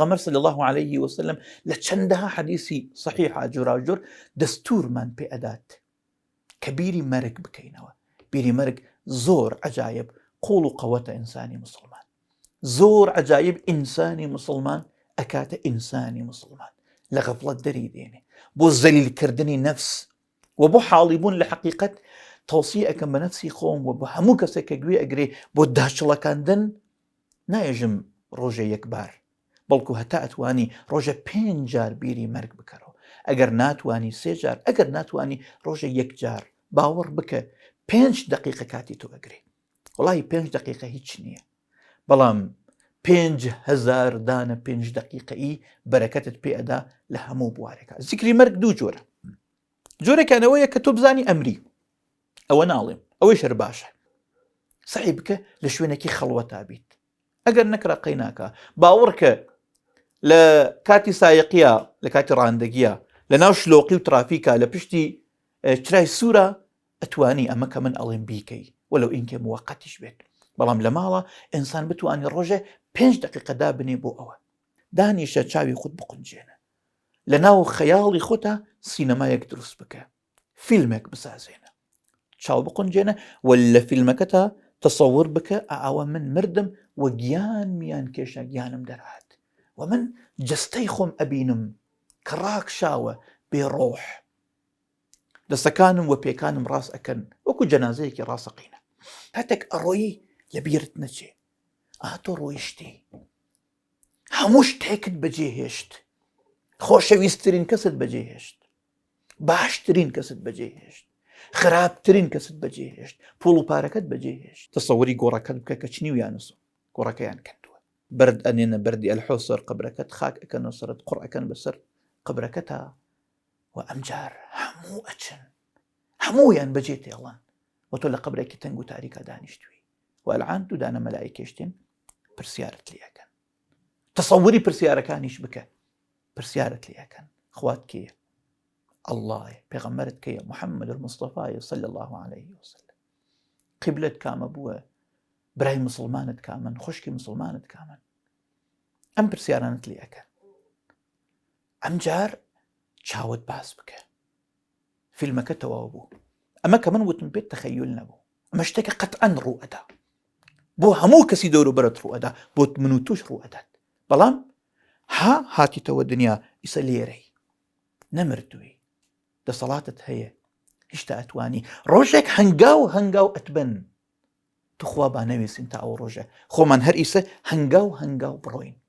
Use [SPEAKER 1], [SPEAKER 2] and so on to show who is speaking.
[SPEAKER 1] پێغەمبەر صلی الله علیه وسلم لە چەندەها حەدیسی صحیحا جۆراوجۆر دەستورمان پێ ئەدات کە بیری مەرگ بکەینەوە. بیری مەرگ زۆر عەجایب قوڵ و قەوەتە ئینسانی مسلمان. زۆر عەجایب ئینسانی مسلمان ئەکاتە ئینسانی مسلمان لە غەفڵەت دەری دێنێ بۆ زەلیلکردنی نەفس و بۆ حاڵی بوون لە حەقیقەت تەوسیە ئەکەم بە نەفسی خۆم و بە هەموو کەسێک کە گوێ ئەگرێ بۆ داچڵەکاندن نایەژم ڕۆژێ یەک بار بەڵکو هەتا ئەتوانی ڕۆژە پێنج جار بیری مەرگ بکەرەوە ئەگەر ناتوانی سێ جار ئەگەر ناتوانی ڕۆژە یەک جار باوەڕ بکە پێنج دقیقە کاتی تۆ ئەگرێ وڵی پێنج دقیقە هیچ نییە بەڵام 5هزار دانە پێنج دقیقەی بەرەکەتت پێ ئەدا لە هەموو بوارێکە زیکری مەرگ دوو جۆرە جۆرێکانەوەیە کە تۆ بزانی ئەمری ئەوە ناڵێم ئەوەی شەر باشە سعی بکە لە شوێنێکی خەڵوەتا بیت ئەگەر نەکرا قەی ناکە باوەڕکە لە کاتی سایقیە لە کاتی ڕاندەگیە لە ناو شلۆقی و ترافیکا لە پشتی چرای سوورە ئەتوانی ئەمە کە من ئەڵێم بیکەی وەلو ئینکە موەقەتیش بێت بەڵام لە ماڵە ئینسان بتوانانی ڕۆژێ پێنج دقیقە دابنێ بۆ ئەوە دانیشە چاوی خۆت بقونجێنە لە ناو خەیاڵی خۆتا سینەمایەک دروست بکە فیلمێک بسازێنە چاو بقونجێنە و لە فیلمەکەتا تەسەور بکە ئاوە من مردم و گیان میان کێشا گیانم دەرهات و من جستەی خۆم ئەبینم کە ڕاکشاوە بێ ڕۆح دەستەکانم و پێکانم ڕاست ئەکەن وەکو جەنازەیەکی ڕاستەقینە کاتێک ئەڕۆیی لە بیرت نەچێ ئا تۆ ڕۆیشتی هەموو شتێکت بەجێ هێشت خۆشەویستترین کەست بەجێ هێشت باشترین کەست بەجێ هێشت خراپترین کەست بەجێ هێشت پوڵ و پارەکەت بەجێ هێشت تەسەوری گۆڕەکەت بکە کە چنی و یانسۆ گۆڕەکەیان کردووە بەرد ئەنێنە بەردی ئەلحۆ سەر قبرەکەت خاک ئەکەن و سەرت قڕ ئەکەن بەسەر قبرەکەتا و ئەمجار هەموو ئەچن هەموویان بەجێ تێڵن و تۆ لە قبرێکی تەنگ و تاریکا دانیشتوی و ئەلعان دوو دانە مەلایکێشتین پرسیارت لێ ئەکەن تەسەوری پرسیارەکانیش بکە پرسیارت لێ ئەکەن خوات کێیە اللهە پێغەمبەرت کێیە محەممەد المستەفا صلی الله عليه وسلم قیبلەت کامە بووە برای مسلمانت کامن خوشکی مسلمانت کامن ئەم پرسیارانت لێ ئەکەن ئەمجار چاوت باز بکە فیلمەکە تەواو بوو ئەمە کە من وتم پێت تەخەیول نەبوو ئەمە شتێکە قەتعەن ڕوو ئەدا بۆ هەموو کەسی دەور و بەرت ڕوو ئەدا بۆ من و توش ڕوو ئەدات بەڵام ها هاتیتەوە دنیا ئیسە لێرەی نەمردووی دەسەڵاتت هەیە هیشتا ئەتوانی ڕۆژێک هەنگاو هەنگاو ئەتبن توخوا با نەویستین تا ئەو ڕۆژە خۆمان هەر ئیسە هەنگاو هەنگاو بڕۆین.